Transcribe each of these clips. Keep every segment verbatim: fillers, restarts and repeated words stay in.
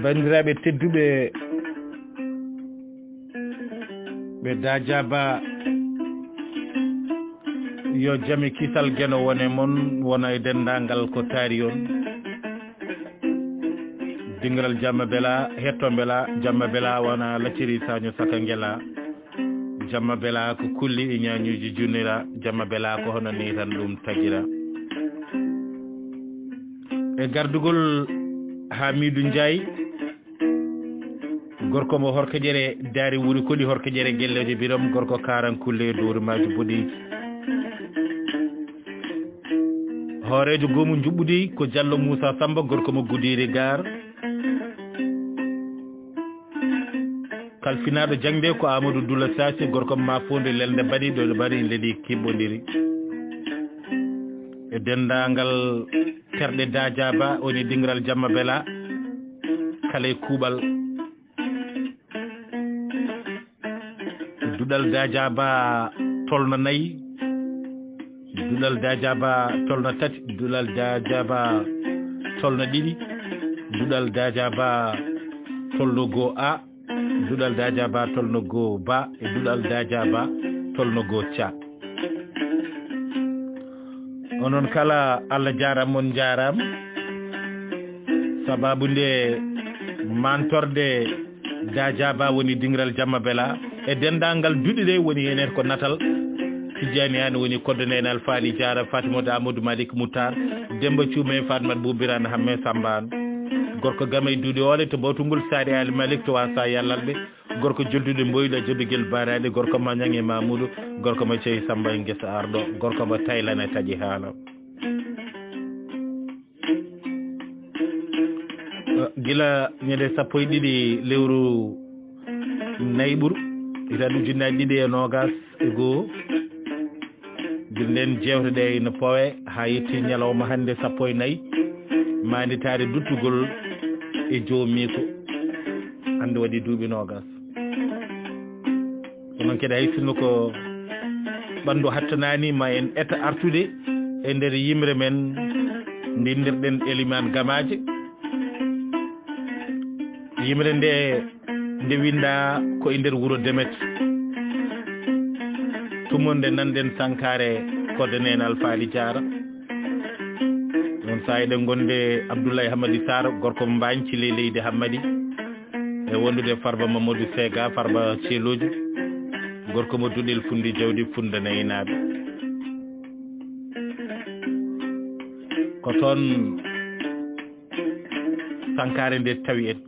Banndiraaɓe tedduɓe, ɓe Dajaba, yo jam e kisal Geno wone mon, wona e denndaangal ko taari on. Dingiral Jamma Bela, hetto Bela, Jamma Bela wona lacciri saño saka ngela. Jamma Bela ko kulli e ñaañuuji junnira, Jamma Bela ko hono ni tan ɗum tagira. E gardugol Hamidou Ndiaye, gorko mo Horkeƴere, daari wuri koli Horkeƴere, gelleejo Birom, gorko Karan Kulle, dowri maaji boɗeeji. Hooreejo goomu njuɓɓudi ko Jallo Moussa Samba, gorko mo Gudiri Gar. Kalfinaaɗo jaŋde ko Amadou Dula Sasi, gorko mo Mafonde, lelnde baɗi, ɗo ɓe mbaɗi leli kiɓɓondiri. E denndaangal terɗe Dajaba, woni dingiral Jamma Bela, kala e kuuɓal. Duɗal Dajaba tolno nayi, duɗal Dajaba tolno tati, duɗal Dajaba tolno ɗiɗi, duɗal Dajaba tolno goo A, duɗal Dajaba tolno goo Ba, e duɗal Dajaba tolno goo Ca. Onon kala, Allah jaaraama, on njaaraama. Sabaabu nde mantorde Dajaba woni dingiral Jamma Bela. E denndaangal duɗe ɗe woni heen ko natal. Tijjani Aan woni koddo neenal Faali Jaara, Fatimata Amadou Malik Moutar, Demba Cuume, Fatimata Bubiraan, Hamme Samba Aan. Gorko Gamay Duuɗi Oole to Bawtungol Saari Ali Malik to Wasa Yallalɓe. Gorko joldude mboyla jobigel baaraade, gorko ma ñaŋe Mamudu, gorko ma ceyi Samba e ngesa arɗo, gorko ma taylane taƴi haala. Gila ñande sappo e ɗiɗi lewru nayɓuru, hitan ujunnaji ɗiɗi e nogas e goo. Gila nden jewte ɗe ina powe haa yetti ñalawma hannde sappo e nayi, maanditaare duttugol e joomiiko. Hannde waɗi duuɓi noogas. Ko noon kadi, hay sinno ko ɓanndu hattanaani, ma en eta artude e nder yimre men, mbinndirɗen Elimaan Gamaaje. Yimre nde, nde winndaa ko e nder wuro Demet. Tumo nde nanɗen Sankaare, koddo neenal Faali Jaara. Ɗon saa eɗen ngonde Abdoulaye Hammadi Sarr, gorko Mbaañ, Cile leydi Hammadi. E wondude Farba Mamadou Sega, Farba Ceelooji, gorko mo Duɗel Funndi Jawdi Fundanayinaaɓe. Ko toon Sankaare nde tawi en.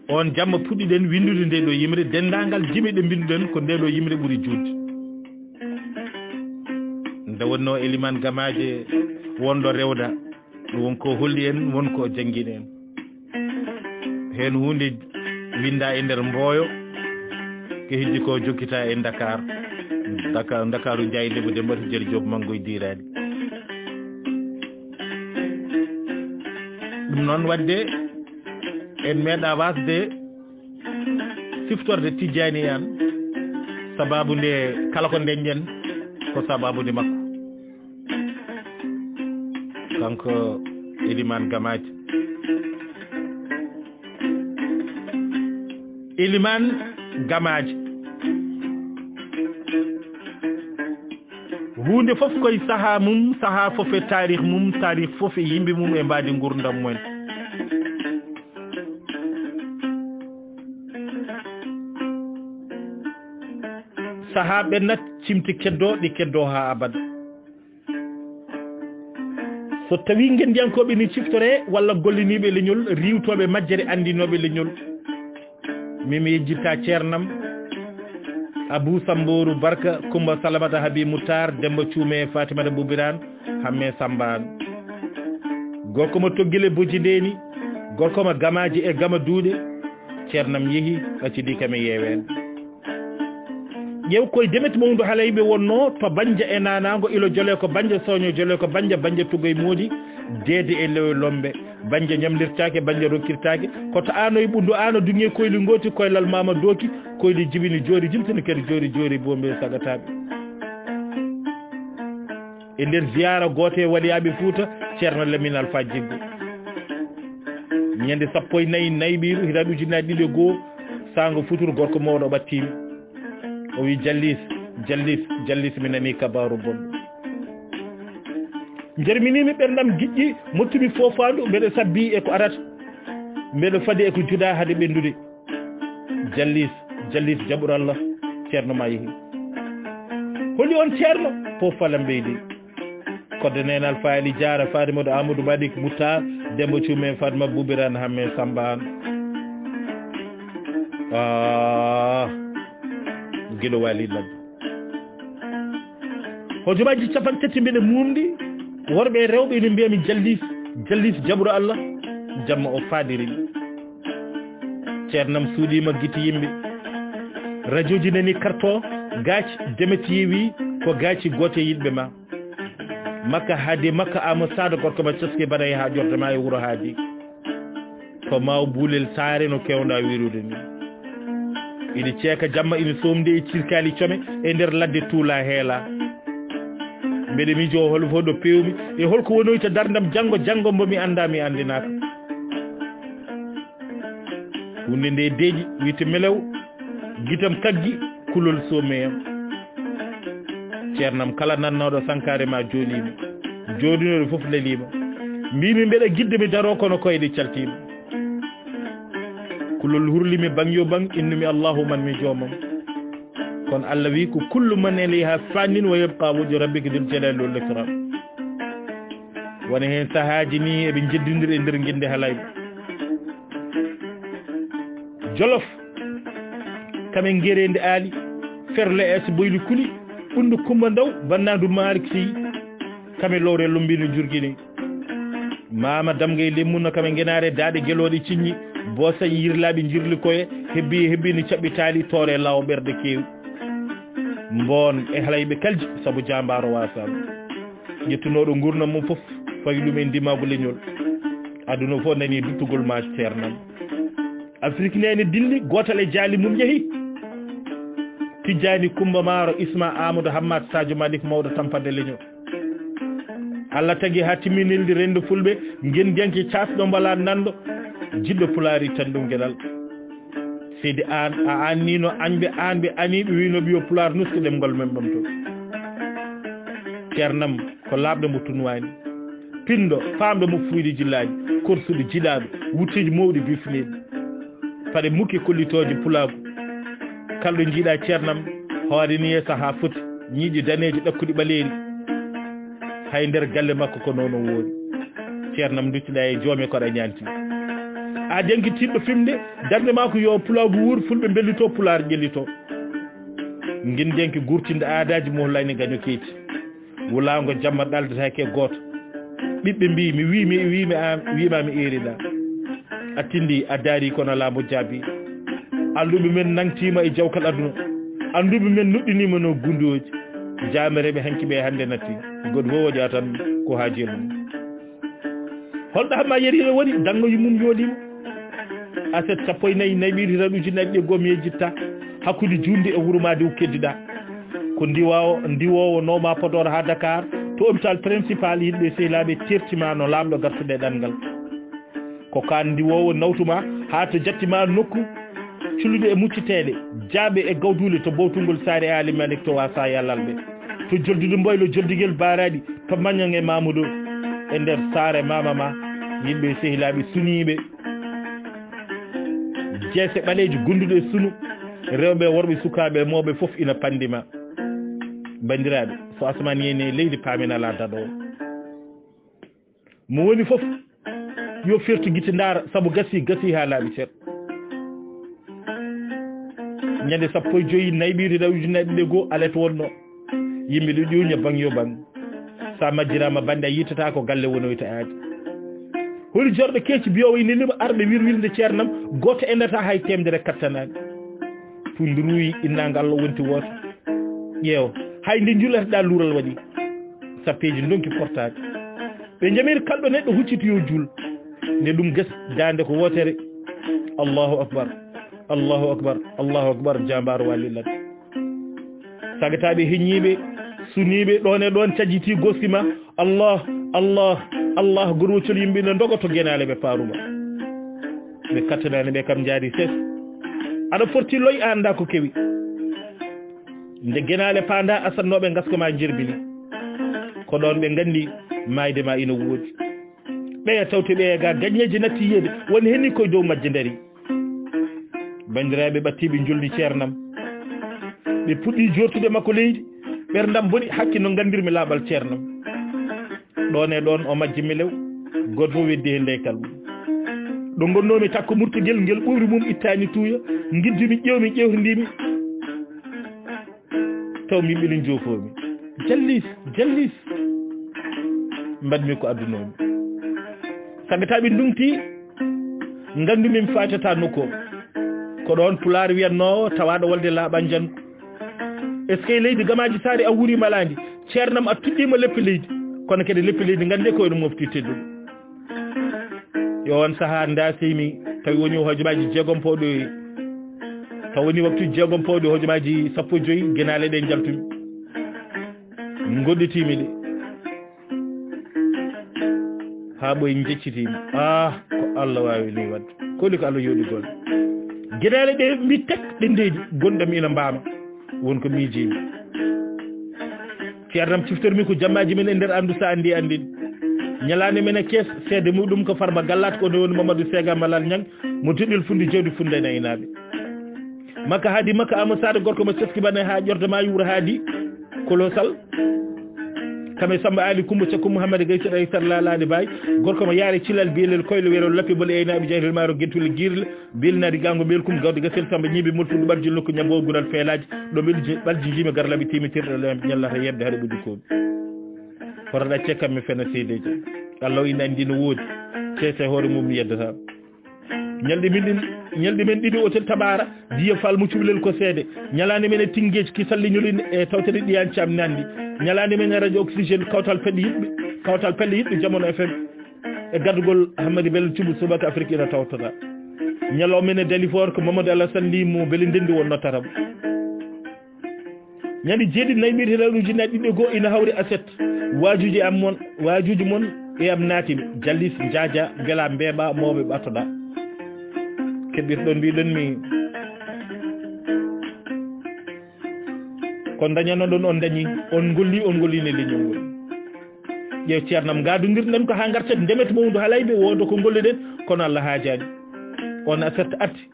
Oon jamma puɗɗiɗen winndude nde ɗo yimre, denndaangal jime ɗe mbinnduɗen ko nde ɗo yimre ɓuri juutde. Nde wonnoo Elimaan Gamaaje wonɗo rewda, won ko holli en, won ko janngini en. Heen huunde winndaa e nder Mbooyo, ko heddi ko jokkitaa e Ndakaar. Ndaka-, Ndakaaru Njaay Lebu de mbaɗi Jeri Joob Manngo e Diiraani. Ɗum noon waɗde en meeɗa waasde siftorde Tijjaani en, sabaabu nde kala ko ndeñɗen ko sabaabu nde makko. Kanko Elimaan Gamaaji. Elimaan Gamaaji. Huunde fof koye sahaa mum, sahaa fof e taarih mum, taarih fof e yimɓe mum e mbaadi nguurndam mumen. Sahaa ɓennat, cimti keddoo, ɗi keddoo haa abada. So tawii ngenndiyankooɓe ne ciftoree walla golliniiɓe leñol, riiwtooɓe majjere, anndinooɓe leñol, min mi yejjittaa ceernam, Abuu Sambooru Barka, Kummba Salamata, Habii Muttaar, Demmba Cuume, Faatimata Bubiraan, Hammee Sammbaan. Gorko mo Toggile Bojji Ndeeni, gorko mo Gamaaji e Gama Duuɗe, ceernam yehi, ɓaccidii kam e yeeweende. Ƴeew koye Demet mawndu Halayɓe wonnoo to Bannja e Naanaango, ilo Jole ko Bannja, Sooño Jole ko Bannja, Bannja Tugoy Moodi, Deede e Lewe Lombe. Bannja ñamlirtaake, Bannja rokkirtaake. Ko to Aano e Ɓunndu Aano, duŋe koyli ngooti, koylal maama dooki, koyli jibini joori, jimtini kadi joori, joori boombe sagataaɓe. E nder ziyaara gooto e waliyaaɓe Fuuta, Ceerno Lamin Alfaa Jiggo. Ñande sappo e nayi nayɓiiru hitaande ujunnaji ɗiɗi e goo, saango futuro gorko mawɗo ɓattiimi. O wi: "Jallis, Jallis, Jallis, mi nanii kabaaru bonɗo. Njarminiimi ɓerndam giƴƴi, mottumi foofaandu, mbeɗa sabbii e ko arata. Mbeɗa fadi e ko judaa hade ɓenndude." Jallis, Jallis jaɓur Allah, ceerno ma yehi. Holi on ceerno? Poof falam ɓeydi. Kodde Neenal Faali Jaara, Faatimata Amadou Maɗik Mutta, Demba Cuumen Fatma Bubiran Hamme Sambaan. Ah, Gilo Waali Ladde. Hojomaaji capanɗe tati mbiɗa muumɗi, worɓe e rewɓe ina mbiyami: "Jallis, Jallis jaɓuro Allah." Jamma o faadiri mi. Ceernam suuɗiima gite yimɓe. Rajooji nani karto, gaaci, Demet yeewi ko gaaci goote yiɗɓe ma. Makka haadi, Makka Amadou Saada gorko ma caski bana e haa ƴorde ma e wuro haadi. To maaw buulel saare no keewɗa wirude ni. Iɗi ceeka jamma ina soomde e cirkaali come e nder ladde tuula heela. Mbeɗe miijoo hol fof ɗo peewmi e holko wonoyta darndam janngo, janngo mbo mi anndaa mi anndinaaka. Huunde nde deeƴi, wiyte melew, gitam kaggi, kulol soomeyam. Ceernam kala nannooɗo sankaare ma jooliima, jooɗinooɗo fof leliima. Mbiimi mbeɗa gidde mi daroo kono koyɗe caltiima. Kulol hurlimi baŋ yo baŋ, innumi Allahu man mi joomam. Kono Allah wi ko kullu man alayha fanin wa yabqa wajhu rabbika dul jalali wal ikram. Wona heen sahaaji ni eɓe njeddindira e nder ngennde halayɓe. Jolof, kame ngereende aali, ferle es boyli kuli, ɓunndu Kumba Ndaw, bannaandu Maalik Sey, kame lowre lumbino jurgini. Maama Damga e Lemmunno kame ngenaare daaɗe gelooɗe ciññi, boosa yirlaaɓe njirli koye, hebbi e hebbi no caɓɓi taali, toore lawo ɓerɗe keewi. Mboon e halayɓe kalji, sabu jaambaaro waasaano. Ƴettunooɗo nguurndam mum fof, fawi ɗum e ndimaagu leñol. Aduna fof nani duttugol ma ceernam. Afrik ne ene dilli, gootal e jaali mum yehi. Tijjaani Kummba Maaro, Isma Amadou Hammat, Sadio Malick, mawɗo tampande leñol. Allah tagi haa timminildi renndo fulɓe, ngenndiyanke caasɗo mbala nanndo, jiɗɗo pulaari tan ɗum geɗal. Seydi Aan, a aanniino añɓe, aanɓe aniiɓe, wiino ɓiyo pulaar, nustu ɗemngal men ɓamto. Ceernam ko laaɓɗo mo tunwaani, pinɗo, faamɗo mo fuuyɗo jillaani, korsuɗo jiɗaaɗo, wutteeji mawɗi bifneeɗi. Paɗe mukke kollitooje pulaagu. Kala ɗo njiiɗaa ceernam, hoore ni e sahaa foti, ñiiƴe daneeje ɗakkuɗi ɓaleeri. Hay nder galle makko ko noon o woori. Ceernam duccuɗaa e joome koɗa ñaanti. A janki tiɗɗo fimde, darnde maa ko yo pulaagu wuur, fulɓe mbellitoo, pulaar ƴellitoo. Ngin janki guurtinde aadaaji mo hollani gaño keyti. Wulaango jamma ɗaldataake e gooto. Ɓiɓɓe mbii, mi wii, mi wii, mi a-, wiima mi eeriɗaa. A tindi, a daari, kono laambo jaabi. Alɗuɓe men nangtiima e jawkal aduna. Annduɓe men nuɗɗiniima no gundooji. Jaamareeɓe hanki ɓe hannde natti. Goɗ fof waɗi tan ko haaji e mum. Holɗo Hamma Yeriiɗo woni, danŋo yummum yooliima. Aset sappo e nayi, nayi ɓiɗi tan ujunnaji ɗe goo mi yejjitta. Hakkunde juulde e wuro Madiw keddiɗaa. Ko ndiwoowo, ndiwoowo Noma Podor haa Dakar, to hôpital principal, yimɓe sehilaaɓe tertima no laamɗo gartude e ɗanngal. Ko kaan ndiwoowo nawtuma haa to jatti ma nokku, culuɗe e mucciteeɗe, jaaɓe e gawduule to bowtungol saare Aali Malik to waasa yalalɓe. To joldude mboylo joldigel baaraaɗi, to maññange Mamudu e nder saare maama ma, yimɓe sehilaaɓe suniiɓe. Jeese ɓaleeje gonduɗe e sunu, rewɓe e worɓe, sukaaɓe e mawɓe fof ina panndi ma. Banndiraaɓe, so asamaan yeeni e leydi paamen alaa daɗoowo. Mo woni fof, yo fertu gite ndaara, sabu gasi, gasi haa laaɓi cer. Ñande sappo e joyi, nayi ɓiɗi taw ujunnaji ɗiɗi e goo, alet wonno. Yimɓe ɗo ƴuuña baŋ yo baŋ. Sa majjiraama bannde, a yittataa ko galle wonoyta aadi. Holi jorɗo keeci biyoowo ina liɓa arɓe wirwirde ceernam, gooto endataa hay teemedere kattanaani. Tunduruuyi innangal Allah wonti wooto. Ƴeew, hay nde njulateɗaa luural waɗi. Sappeeji ndonki portaade. Ɓe njamiri kalɗo neɗɗo hucciti yo juul. Nde ɗum ges daande ko wootere. Allahu akbar. Allahu akbar. Allahu akbar. Jaambaaro wallilan. Sagataaɓe heññiiɓe, suniiɓe, ɗoon e ɗoon cajjiti goski ma. Allah, Allah, Allah, gorwocol yimɓe ne ndogoto genaale ɓe paaruma. Ɓe kattanaani ɓe kam njaari ses. Aɗa forti loy a anndaa ko kewi. Nde genaale paandaa asannooɓe ngaska ma njerbini. Ko ɗoon ɓe nganndi maayde ma ina woodi. Ɓeya tawte ɓeya ga gaññeeje natti yiyeede won heni koye dow majje ndari. Banndiraaɓe ɓattiiɓe njolni ceernam. Ɓe puɗɗi joortude makko leydi. Ɓerndam boni hakke no nganndirmi laaɓal ceernam. Ɗoon e ɗoon o majji mi lew. Gooto fof weddi heen deytal mum. Ɗo ngonnoomi takko murtugel ngel ɓowri mum ittaani tuuya. Ngiddumi ƴeewmi ƴeewtindimi. Taw min mbiɗen joofoomi. Jallis, jallis. Mbaɗmi ko addunoomi. Sabi tawi ɓe ndungti. Nganndu min faatata nokku o. Ko ɗoon pulaar wiyatnoo tawaaɗo wolde laaɓan jangu. Est-ce que leydi gamaaji saari a wuuri malaandi? Ceernam a tuɗɗiima leppi leydi. Kono kadi leppi leydi ngannde ko ene mofti tedduɗo. Yo on sahaa ndaasimi tawi woni hojomaaji jeegom pawɗi. Taw woni waktu jeegom pawɗi hojomaaji sappo e joyi genaale ɗe njaltumi. Ngoɗɗitiimi ɗe. Haa ɓoy njeccitiimi. Ah, ko Allah waawi ni waɗde. Koli ko Allah yooɗi golle. Genaale ɗe mbi tek ɗe ndeeƴi. Gonɗam ina mbaama. Won ko miijiimi. Ceernam ciftormi ko jammaaji men e nder anndu so anndi anndin. Ñalaande men e kees seede muɗum ko Farba Gallaat ko woni Mamadou Sega Malal Ñang mo tiɗɗel fundu jawdi fundu e aynaaɓe. Makka haadi makka Amadou Sade gorko mo ceski bane haa ƴorde ma yuura haadi Kolosal. Kame Samba Ali Kumba Cakku Mouhammad Gaysa Ɗay Sar Lalaade Baay gorko mo yaare cilal biyelel koyle wero lappi bole aynaaɓe jayrel maaro gentule girle. Bilnaari gango belkum gawde gasel Samba ñiibi molfuɗo ɓarji nokku ñabbo gural feelaaji ɗo ɓelji ɓalji jiimi garlaɓe timitirɗe ɗo ñallata yebde haɗa ɓe dukkooɓe. Hoto ɗacce kam mi fena seedeeji. Allah o ina anndi no woodi. Ceese hoore mum mi yeddata. Ñalɗi min ɗin ñalɗi men ɗiɗi hôtel Tabara Diya Fall mo cuɓilel ko seede. Ñalaande men e Tingeej ki salli ñolin e tawtere ɗiyan cam nanndi. Ñalaande men e radio oxygène kawtal pelɗi yiɗɓe kawtal pelɗi yiɗɓe Jamono F M. E gardugol Hammadi Bello Cubu subaka Afrique ina tawtata. Ñalawma men e Dalifor ko Mamadou Alassane Ly mo Beli Ndendi wonno taram. Ñande jeeɗiɗi nayi mbiyete lawɗo ujunnaji ɗiɗi e goo ina hawri aset. Waajuji am mon waajuji mon e am naatimi jallis njaaja mbela mbeeɓa mawɓe ɓattoɗa. Keɓɓirɗon mbiɗon mi ko dañanoɗon on dañi on ngolli on ngolli ne leñol ngol. Ƴeew ceernam ngaadondirɗen ko haa ngarten ndemet mawndu halayɓe wooda ko ngolluɗen kono Allah haajaani. On aserte atti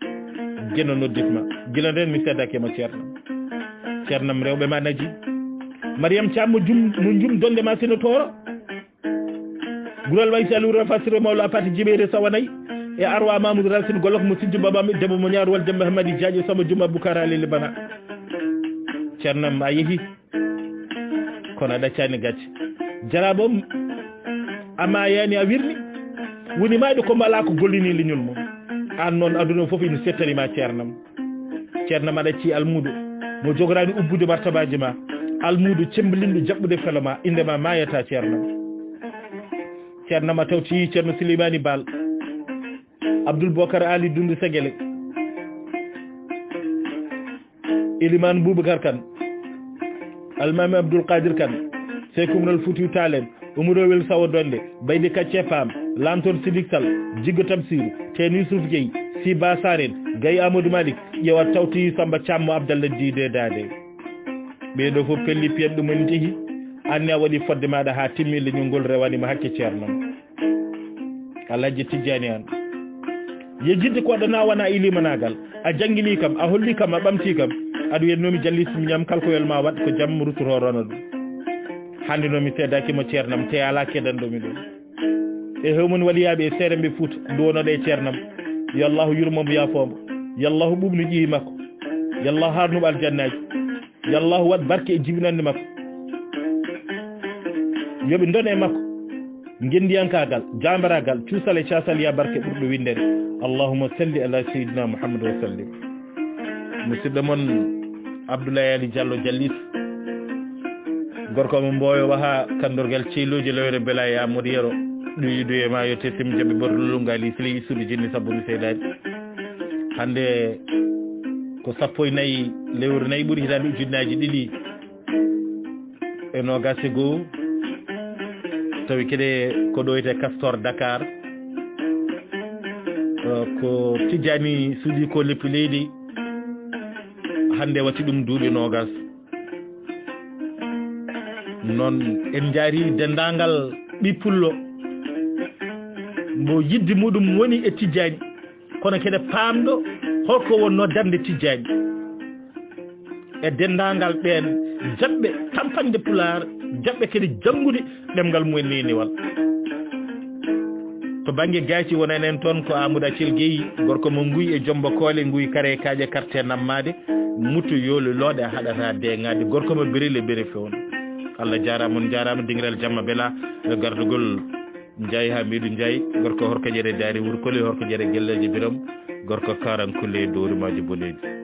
geno nodditma gila nden mi seedake ma ceernam. Ceernam rewɓe ma naji. Mariam Thiam mo jum mo jum donde ma sino tooro. Gural way salu rafa siro mawla pati jiɓeere sawanay e arwa Mamoudou Racine golok mo sijju babam debbo mo ñaarwal dembe Hamadi Diadio sama juma bukara lele bana. Ceernam a yehi. Kono a ɗaccaani gacce. Jaraaɓe o, a maayaani a wirni. Woni maayɗo ko mbalaa ko gollini leñol mum. Aan noon aduna o fof ina settani ma ceernam. Ceernam aɗa accii almuudo mo jogoraani ubbude martabaaji ma. Almuudo cemmbilinɗo jaɓɓude felo ma innde ma maayata ceernam. Ceernam a tawti ceerno Sileymaani Baal. Abdoul Bokar Ali Dundu Segele. Eliman Boubacar Kane, Almami Abdoul Kadir Kane, Seeku Umar Fuutiyu Taal en, Umarowel Sawo Donde, Baydi Kacce Paam, Lantoor Sidik Sal, Jiggo Tamsiiru, Teen Yuusuf Jeey, Siiba Saar en, Gay Amadou Malik, ƴeewat tawti Samba Caam mo Abdallah Diide Daade. Ɓee ɗoo fof pelli piyanɗo mum njehi, aan ne a waɗi fodde maaɗa haa timmi leñol ngol rewani ma hakke ceerno. Alhaji Tijjani an yejjidde ko waɗana wona e limanagal a jangini kam a holli kam a ɓamti kam aɗa wiyatnomi jallis miñam kala ko welma waɗ ko jam ruttoto rona ɗum. Hande noon mi seedaki mo ceernam te ala kedanɗomi ɗum. E hewmon waliyaɓe e seeremɓe Fuuta duwonoɗo e ceernam. Yo Allahu yurmomo yaafomo. Yo Allahu ɓuɓnu ƴiyi makko. Yo Allahu harnuɓe aljannaji. Yo Allahu waɗ barke e jibinande makko. Yo ɓe ndon e makko. Ngendiyankaagal, jaambaraagal, cuusal e caasal ya barke ɓurɗo winndere. Allahumma salli ala sayyidina Muhammad wa sallim. Musidɗo mon Abdoulaye Ali Diallo Jallis. Gorko mo Mboyo waha kandorgal ceylooji lewre bela ya Modiyero. Ɗuyi ɗuye ma yo tesim jaɓe borlulungali sili isuɓe jinni sabburu seeɗaji. Hande ko sappo e nayi lewru nayi ɓuri hitaande ujunnaaji ɗiɗi e noogaas e goo. Tawi keɗe ko ɗo wiyetee Castor Dakar. Ko Tijjaani suuɗii ko leppi leydi, hannde wati ɗum duuɓi noogas. Noon en njaari denndaangal ɓii pullo mbo yidde muɗum woni e Tijjaani, kono kadi paamɗo holko wonnoo darnde Tijjaani e denndaangal ɓeen jaɓɓe tampanɗe Pulaar, jaɓɓe kadi janngude ɗemngal mumen neeniwal. To bannge gaaci wonan en toon ko Amadou Acel Gueye, gorko mo Nguy e Jomba Koole, Nguy Kare Kaaƴe, karte nammaade, mutu yooli looɗe haɗata deeŋaade, gorko mo Berile Bere fewn. Allah jaaraama, on njaaraama, dingiral jamma bela, e gardugol Njaay Hamiidu Njaay, gorko Horko Jere Daari Wurkoli, Horko Jere Gelleeji Biram, gorko Kaarankule Dowri Maaji Boneeji.